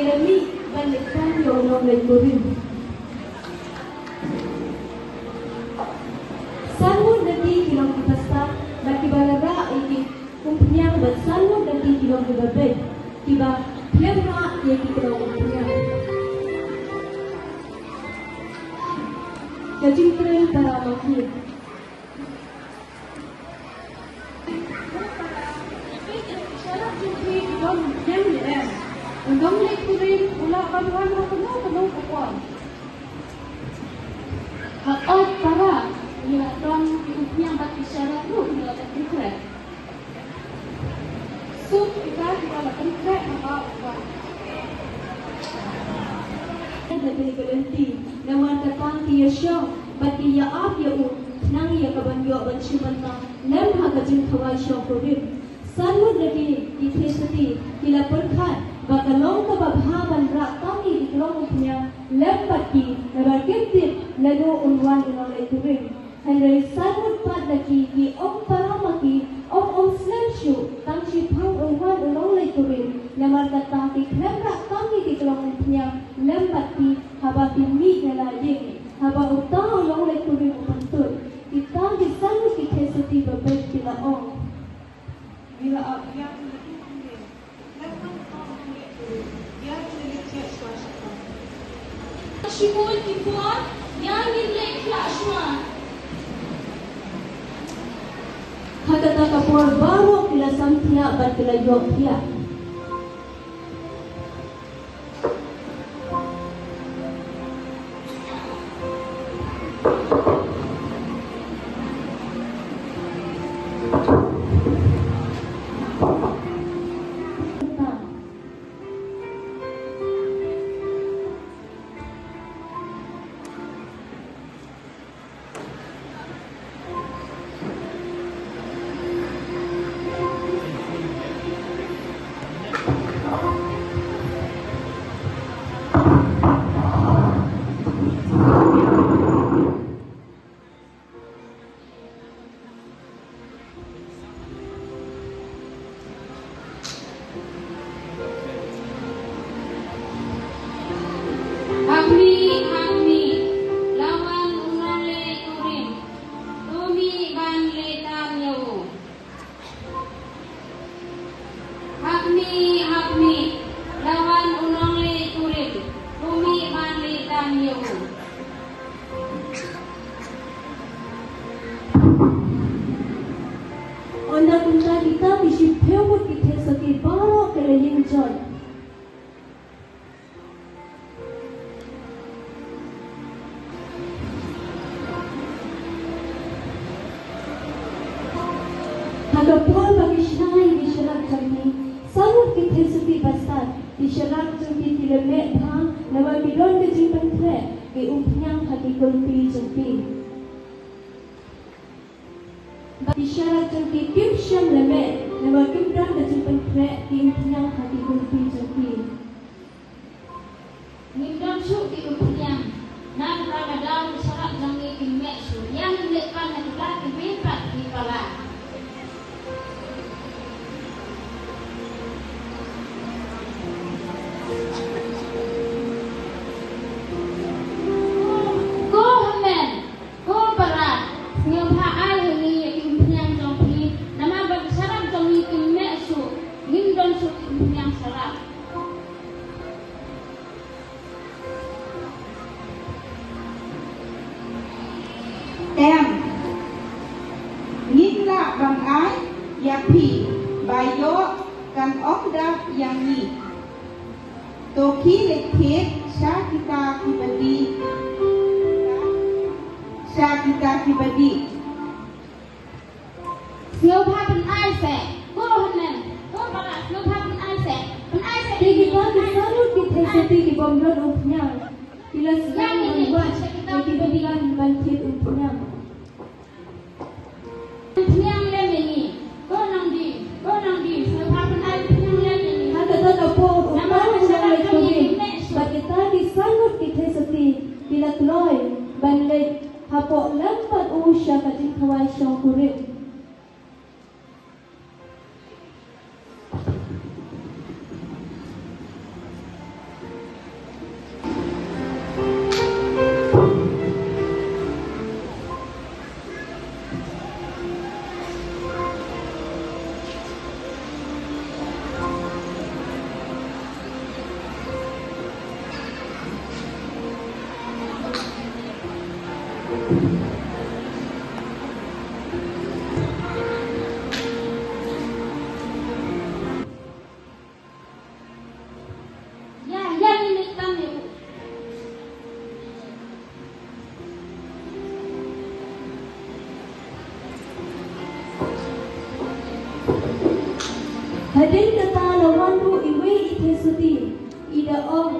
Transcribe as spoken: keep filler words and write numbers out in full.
Ki la mih ban leit tan ïa u nongleit kurim. San ngut na ki ki long ki bastad, bad kiba la rah ïa ki umphniang, bad san ngut na ki ki long kiba beit, kiba khlem rah ïa ki kynnoh umphniang. Ka jingtrei para ma ki. U nongleit kurim u lah ban wan ha kano kano ka por. Ha ot para, ngi la don ki umphniang bad ki sharak ruh ngi la pynkhreh. Suk kita kiba la pynkhreh haba u wan. Namar kata ki ïashong bad ki ïa-ap ïa u, khnang ïa kaban ïoh ban shim bynta lem ha ka jingkhawai shongkurim. San ngut na ki, ki theisotti, ki la pyrkhat ba ka long kaba bha ban rah tang ïa ki kynnoh umphniang lem bad ki, namar kim tip lano un wan u nongleit kurim. Hynrei san ngut pat na ki, ki ong para ma ki, ong, ong slem shuh, tang shiphang un wan u nongleit kurim, namar kata ki khlem rah tang ïa ki kynnoh umphniang lem bad ki, haba ki mih na la ïing, haba uta u nongleit kurim u pyntud. Kita ki san ngut ki theisotti ba beit ki la ong. Ngi la ap ïa ki. Shibun ki por, ïa ngin leit thiah shuwa. Ha kata ka por baroh ki la sam thiah bad ki la ïoh thiah. Ha khmih, ha khmih, la wan u nongleit kurim. To mih ban leit tan ïa u. Ha khmih, ha khmih, la wan u nongleit kurim. To mih ban leit tan ïa u. Ynda kumta kita ki shiphew ngut ki theisotti baroh ki la ïeng jot. Ha ka por ba ki shna ïa ki sharak jong ki, san ngut ki theisotti bastad, ki sharak jong ki ki la meh bha, namar ki don ka jingpynkhreh ki umphniang ha ki kulpi jong ki. Ki sharak jong ki kim shym la meh, namar kim don ka jingpynkhreh ki umphniang ha ki kulpi jong ki. Ngim don shuh ki umphniang, namar ba ka daw ki sharak jong ngi kim meh shuh, ïa ngin leit pan ha kita kiwei pat ki para. Ko hynmen, ko para, sngewbha ai ha ngi ïa ki umphniang jong phi, namar ba ki sharak jong ngi kim meh shuh, ngim don shuh ki umphniang sharak. Em, ngin lah ban ai ïa phi, ba ïoh kan ong da ïa ngi. To khie leit thied sha kita kiba dih, sha kita kiba dih. Sngewbha pynai seh, ko hynmen, ko para, sngewbha pynai seh, pynai seh. Te kita ki san ngut ki theisotti ki bym don umphniang, ki la sdang ban wad ïa ki dukan ban thied umphniang. Umphniang lem ïa ngi, ko nongdie, ko nongdie, sngewbha pynai umphniang lem ïa ngi. Ha kata ka por u nongleit kurim bad kita ki san ngut ki theisotti ki la kloi ban leit hapoh lem bad u sha ka jingkhawai shongkurim. Ïa, ïa ngi leit tang ïa u. Hadien kata la wan ruh iwei i Theisotti, i da ong,